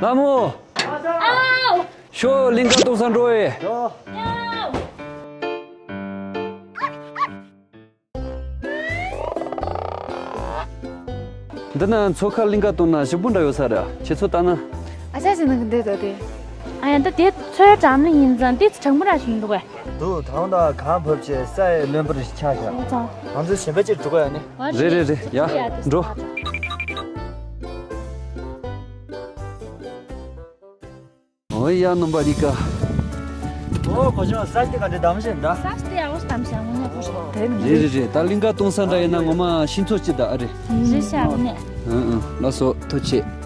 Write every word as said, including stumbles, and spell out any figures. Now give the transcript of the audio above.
ལྷ་མོ། ཨའོ། ཤོག་གླིང་ག་གཏོང་ས་འགྲོ་ཨེ། ཡ། འདི་ན་མཚོ་ཁ་གླིང་ག་གཏོང་ན་ཞིབ་པོ་འདྲ་ཡོད་ས་རེད། ཁྱེད་ཚོ་ལྟ་ན། ཨ་ཅག་ཅིག་ནང་གི་འདི་དོ་དེ། ཨ་ཡ་འདི་དེ་ཚོའི་འགྲམ་ན་ཡིན་ཙང་དེ་ཚོ་དྲང་པོ་ར་ཞིག་འདུག་གས། འདུག་ད་ད་གང་བབས་ཆེ་ས་ཡི་བློན་པོ་རེ་ཆགས་ཤག་ཨོ་ཙང་། ང་ཚོ་གཞན་པ་ཅིག་འགྲོ་ག་ཡ་ནི། རེད་རེད་རེད། ཡ་འགྲོ། ཨོ་ཡ་རྣམ་པ་གཉིས་ཀ། ཨོ་གོ་ཆོ་ས་ཞིག་ག་འདྲ་དམ་ཞིག་འདྲ། ས་ཞིག་ཡག་པོ་དམ་ཞིག་ངོ་མ་གོ་ཆོ་དེ་མི་རེད་རེད་རེད། ད་གླིང་ག་གཏོང་ས་འདྲ་ཡིན་ན་ངོ་མ་ཤིང་ཚོ་ཅི་ད་ཨ་རེད། རེད་ཤག་ངོ་མ། ཨང་ཨང་ལགས་སོ་ཐུགས་རྗེ་ཆེ།